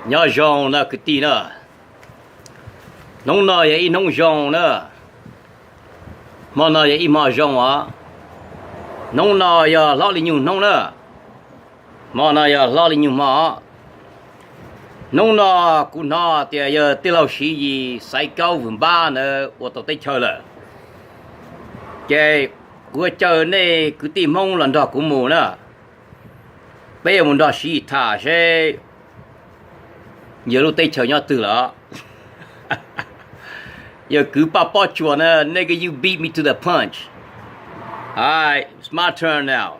Nyob zoo na kwv tij na, hnub no yog ib hnub zoo na, hmo no yog ib hmo zoo os, hnub no yog hlob li nyuag hnub na, hmo no yog hlob li nyuag hmo. Hnub no kuv hnov tias yog tij laug Siv Yis Xaiv Kaub Vwm Npab ntawd ua tau teb chaws lawm, ces kuv caw nej kwv tij Hmoob los nrog kuv mus na, peb yuav mus nrog Siv Yis tham seb yog lub teb chaws nyob twg lawm. Yog kwv Paj Pob Tsuas na, nigga, you beat me to the punch. All right, it's my turn now.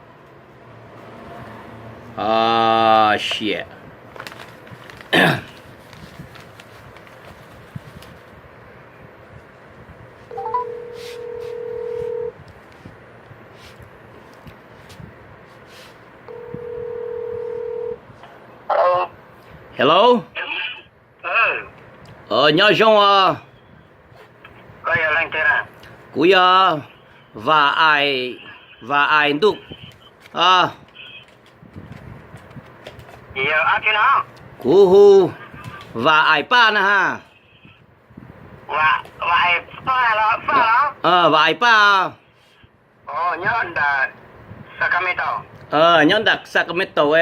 Ah, shit. Hello. Nyob zoo os. Kuv yog Vam Ais, Vam Ais Ntuj. Kuv hu Vam Ais Paj na ha. Vam Ais Paj. Nyob nram Sacramento,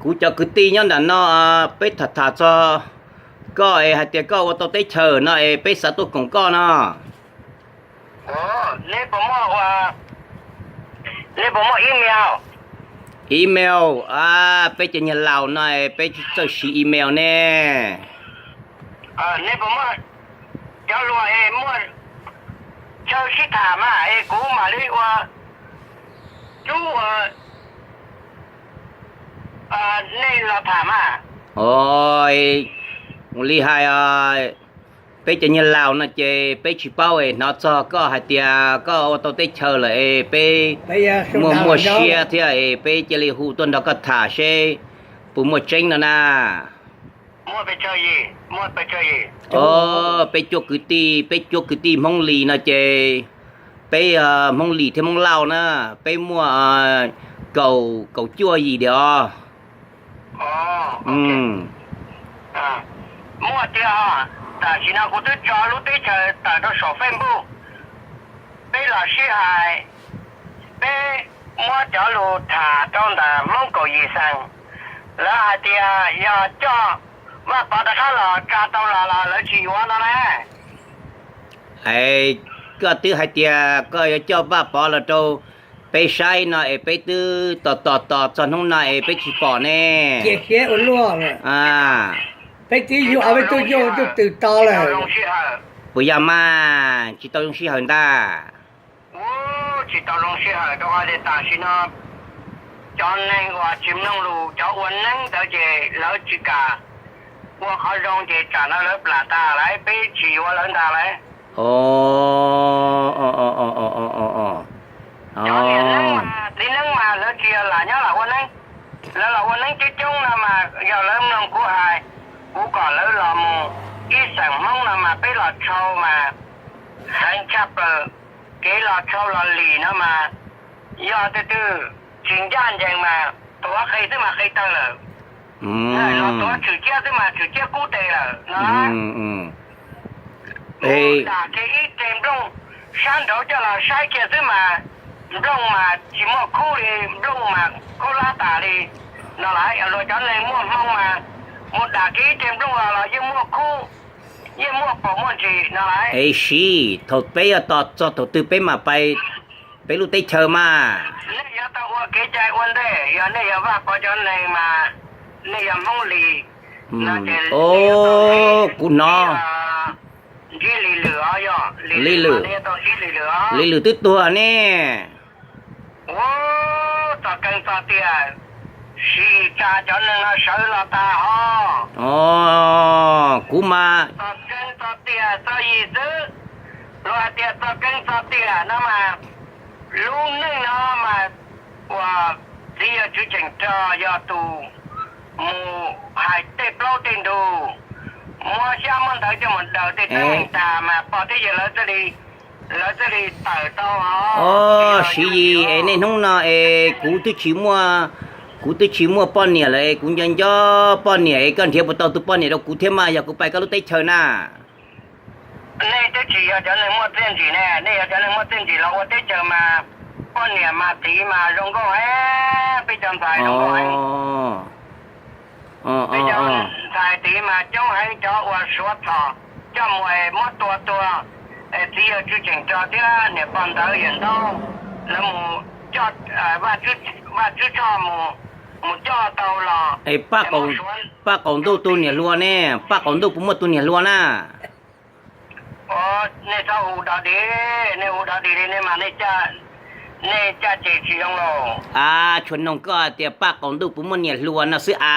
kuv cov kwv tij nyob nram no, peb tham tham txog koj es hais tias koj ua tau teb chaws no es peb xav tuaj koom koj no. Email, peb cov nyuag laus no es peb tsis txawj siv email ne. Cov luag es muaj chaw sib tham mas es kuv mam li ua cub ua nej los tham mas. Ua li hais, peb cov nyuag laus no ces peb tsis paub es hnov txog koj hais tias koj ua tau teb chaws lawm es peb muaj muaj siab thiab es peb cia li hu tuaj nrog koj tham seb puas muaj tseeb no na. Peb cuab kwv tij, peb cuab kwv tij Hmoob Lis no ces peb Hmoob Lis thiab Hmoob Lauj na, peb muaj kaum, kaum cuaj yim diam os. Muaj tiag, tam sim no kuv twb tso lub teb chaws tawm rau saum Facebook, peb los sib hais, peb muab cov lus tham rau ntawm Hmoob kaum yim xeem, lawv hais tias yog coj Vaj Pov rov qab los tsa tau los los lawv tsis yuav no na. Es koj twb hais tias koj yuav coj Vaj Pov los rau peb saib no es peb twb tos tos tos txog hnub no es peb tsis pom ne. Peb twb yuav, peb twb yuav tus twg to lawm. Puas yog mas tsis tau zoo sij hawm ntag. Tsis tau zoo sij hawm rau qhov tias tam sim no cov neeg uas tsis mloog lus, cov ua neeb ntawd ces lawv tsis kam ua qhov zoo ces tsam no lawv plam tas lawm, peb tsis yuav lawv ntag lawm. Cov niam neeb mas txiv neeb mas lawv tsis yog lam nyob lam ua neeb, lawv los ua neeb coob coob no mas yog lawv mloog kuv hais, kuv kom lawv los mus ib xeem Hmoob no mas peb los tshau mas heev tshaj plaws. Kev los tshau los lim no mas yog tus twg tsis ncaj ncees mas tuav qe xwb mas qe tawg lawm, los tuav tshwm ciab xwb mas tshwm ciab kub tes lawm no. Dam kiag ib teg nplooj sab nraud coj los saib kiag xwb mas nplooj mas tsis muaj khub li, nplooj mas khaub hlab tas li no lawm. Luag cov neeg muaj hmoo mas mus dam kiag ib teg nplooj los los yeej muaj khub, yeej muaj paus muaj ntsis no lawm. Es siv thaum peb yuav tos txog thaum twg peb mam pais peb lub teb chaws mas. Nej yuav tau ua kev cai ua ntej, yog nej yog Vaj Pov cov neeg mas nej yog Hmoob Lis no ces kuv hnov ntsib Lis Lwm os, yog Lis Lwm, Lis Lwm twb tuag ne. Ua txog keej txog tiag, Siv Yis tsa cov neeg no sawv los tag os. Kuv mas txog keej txog tiag txog yim xwb. Luag hais tias txog keej txog tiag no mas lub neej no mas uas txiv yawg Tswv Cheem Rog yog tus mus hais tej plaub tej ntug, muab xyab muab ntawv coj mus daws tej teeb meem tag mas pog thiab yawg lawv thiaj li, lawv thiaj li tawm tau os. Siv Yis es nej hnub no es kuv twb tsis muaj Kuv twb tsis muaj poj niam lawm, kuv nco nco poj niam es koj nrhiav puas tau tus poj niam rau kuv thiab mas yog kuv pais koj lub teb chaws na. Nej twb tsis yog cov neeg muaj txiaj ntsig ne, nej yog cov neeg muaj txiaj ntsig los ua teb chaws mas poj niam mas txiv mas zoo nkauj heev, peb cov ntxhais zoo nkauj heev. Peb cov ntxhais txiv mas coob heev, cov uas Suav txhom coj mus es muab tua tuag, txiv yawg tswj tseem tso thiab niam pog ntawd yawm ntaub, lawv mus coj Vaj Tswb Tshoj mus, mus coj tau los. Paj Qaum Ntuj tus niam hluas ne, Paj Qaum Ntuj puas muaj tus niam hluas na? Nej txhob hu dog dig, nej hu dog dig li nej mas nej caj ces tsis zoo lauj. A, tsuas noog koj tias Paj Qaum Ntuj puas muaj niam hluas no xwb a,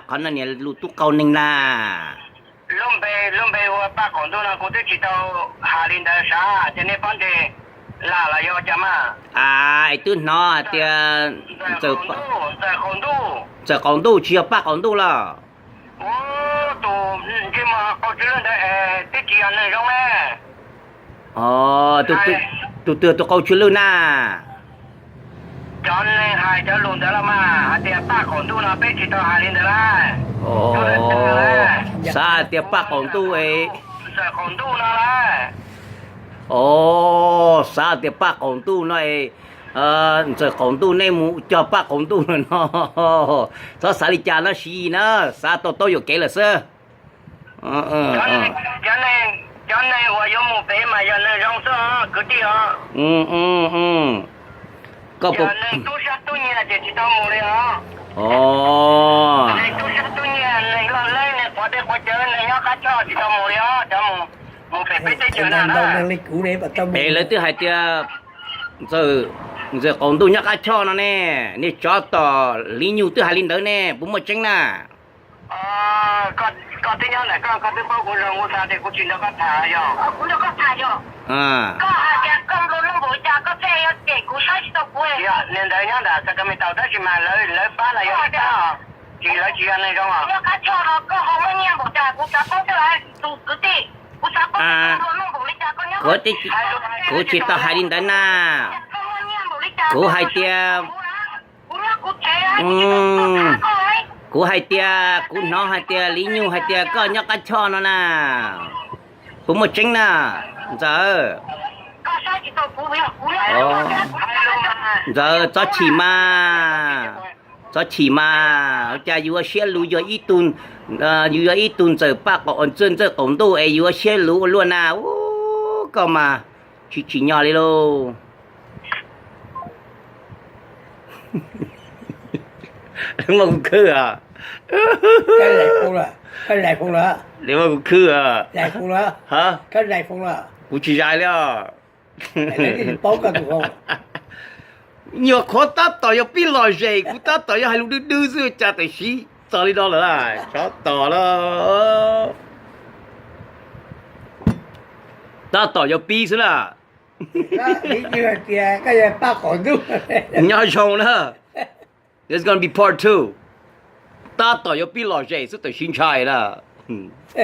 qhov no niam lus tub qau neeg na. Lub npe, lub npe hu ua Paj Qaum Ntuj no kuv twb tsis tau hais li ntawd sav, ces nej pob ntseg lam los yog ua cas mas? A, es twb hnov hais tias Ntxawm Qaum Ntuj tsis yog Paj Qaum Ntuj los? Tus ntsej muag qau tsw lwj ntawd twb tsis yog neeg zoo ne. Tus twg tus qau tsw lwj na? Cov neeg hais cov lus ntawd los mas hais tias Paj Qaum Ntuj no peb tsis tau hais li ntawd lauj. Xav tias Paj Qaum Ntuj es, Ntxawm Qaum Ntuj no lauj. O, xav tias Paj Qaum Ntuj no es, Ntxawm Qaum Ntuj nej mus cog Paj Qaum Ntuj no no. Txhob xav li cas no siv na, xav tau taub yuam kev lawm xwb. Cov neeg uas yuav mus pem mas yog neeg zoo xwb os kwv tij os. Yog neeg tub sab tub nyiag ces tsis tau mus li os. Neeg tub sab tub nyiag, neeg loj leeb, neeg quav dej quav cawv, neeg nyob qab choj tsis tau mus li os. Cov mus, mus pem peb teb chaws na. Es lawv twb hais tias Ntxawm Qaum Ntuj nyob qab choj no ne, niag tsov tom Liv Nyug twb hais li ntawd ne, puas muaj tseeb na? Koj twb nyob ntawm koj, koj twb paub kuv zoo, kuv xav tias kuv tsis nrog koj tham yog. Niag ntawd nyob ntawm Sacramento tab sis mas lawv pab los yog ib pab os, tsis, lawv tsis yog neeg zoo os. Kuv tsis tau hais li ntawd na. Kuv hais tias, kuv hais tias kuv hnov hais tias Liv Nyug hais tias koj nyob qab choj no na. Puas muaj tseeb na, Ntxawm? Ntxawm, txhob chim mas, txhob chim mas, ua cas yus ua siab luv yog ib tug, yus yog ib tug Ntxawm Paj Qaum, Ntxawm Qaum Ntuj es yus ua siab luv ua luaj na. Ub, koj mas tsis tsim nyog li lauj. Muaj kuv khwb os. Muaj kuv khwb os. Kuv tsis zais li os. Nyuam qhuav tab tom yog pib lom zem, kuv tab tom yog hais lus dwb dwb xwb cas tam sim txog li no lawm, tsov tom lawm. Tab tom yog pib xwb na. Nyob zoo na. It's gonna be part two. Tab tom yuav pib lom zem xwb tam sim ntshai na.